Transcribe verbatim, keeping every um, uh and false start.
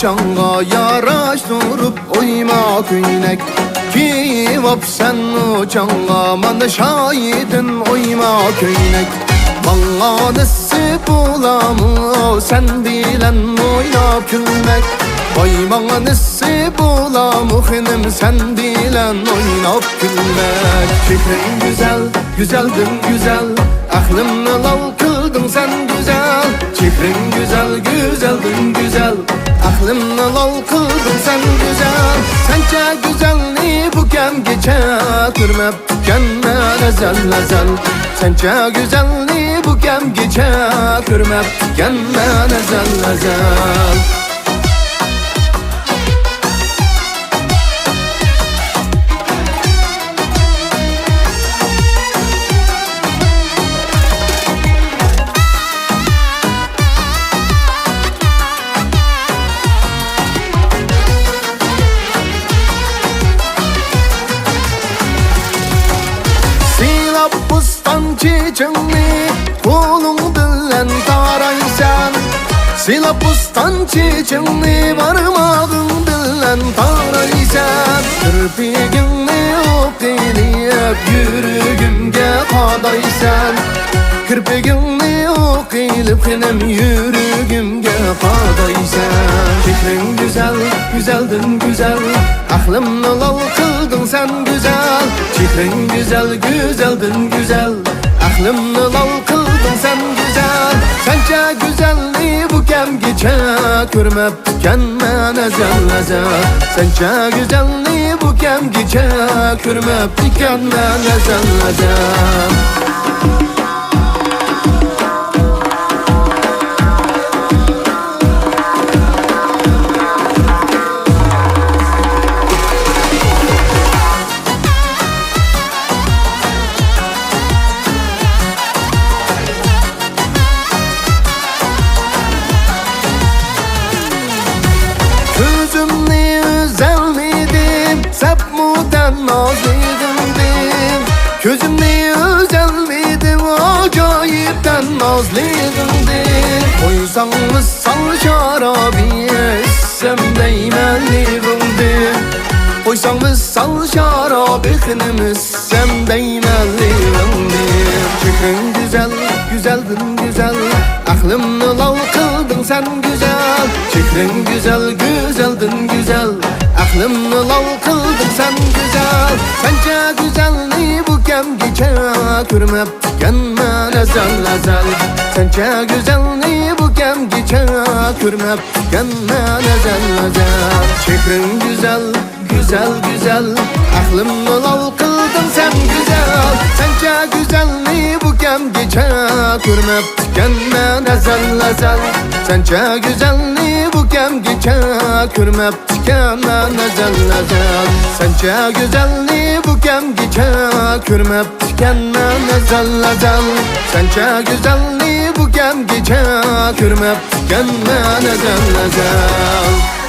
چاڭغا ياراشتۇرۇپ ئويما كۆينەك، كىيىۋاپسەن ئۇ چاڭغا مانا شايىدىن ئويما كۆينەك. ماڭا نېسىپ بولامۇ سەن بىلەن ئويناپ كۈلمەك؟ ۋاي ماڭا نېسىپ بولامۇ خېنىم سەن بىلەن ئويناپ كۈلمەك؟ چېھرىڭ گۈزەل، گۈزەلدىن گۈزەل، ئەقلىمنى لال قىلدىڭ سەن گۈزەل. چېھرىڭ گۈزەل، گۈزەلدىن گۈزەل، ئەقلىمنى لال قىلدىڭ سەن گۈزەل. سەنچە گۈزەلنى بۇ كەمگىچە كۆرمەپتىكەنمەن ئەزەل-ئەزەل. سەنچە گۈزەلنى بۇ كەمگىچە كۆرمەپتىكەنمەن ئەزەل-ئەزەل. سىلاپ بوستان چېچىڭنى قولۇڭ بىلەن تارايسەن. سىلاپ بوستان چېچىڭنى بارماغىڭ بىلەن تارايسەن. كىرپىكىڭنى ئوق ئېلىپ يۈرىكىمگە قادايسەن. كىرپىكىڭنى ئوق ئېلىپ خېنىم يۈرىكىمگە قادايسەن. چېھرىڭ گۈزەل، گۈزەلدىن گۈزەل، ئەقلىمنى لال قىلدىڭ سەن گۈزەل. چېھرىڭ گۈزەل، گۈزەلدىن گۈزەل، ئەقلىمنى لال قىلدىڭ سەن گۈزەل. سەنچە گۈزەلنى بۇ كەمگىچە كۆرمەپتىكەنمەن ئەزەل-ئەزەل. سەنچە گۈزەلنى بۇ كەمگىچە كۆرمەپتىكەنمەن ئەزەل-ئەزەل. كۆزۈمنى ئۈزەلمىدىم، سەپمۇ تەن نازلىغىندىم. كۆزۈمنى ئۈزەلمىدىم، ئاجايىپ تەن نازلىغىندىم. قويساڭ ۋىسال شارابى ئىچسەم دەيمەن لېۋىڭدىن. قويساڭ ۋىسال شارابى خېنىم ئىچسەم دەيمەن لېۋىڭدىن. چېھرىڭ گۈزەل، گۈزەلدىن گۈزەل، ئەقلىمنى لال قىلدىڭ سەن گۈزەل. چېھرىڭ گۈزەل، گۈزەلدىن گۈزەل، ئەقلىمنى لال قىلدىڭ سەن گۈزەل. سەنچە گۈزەلنى بۇ كەمگىچە كۆرمەپتىكەنمەن ئەزەل-ئەزەل. سەنچە گۈزەلنى بۇ كەمگىچە كۆرمەپتىكەنمەن ئەزەل-ئەزەل. چېھرىڭ گۈزەل، گۈزەل، گۈزەل، ئەقلىمنى لال قىلدىڭ سەن گۈزەل. سەنچە گۈزەلنى بۇ كەمگىچە كۆرمەپتىكەنمەن ئەزەل-ئەزەل. سەنچە گۈزەلنى بۇ كەمگىچە كۆرمەپتىكەنمەن ئەزەل-ئەزەل. سەنچە گۈزەلنى بۇ كەمگىچە كۆرمەپتىكەنمەن ئەزەل-ئەزەل. سەنچە گۈزەلنى بۇ كەمگىچە كۆرمەپتىكەنمەن ئەزەل-ئەزەل.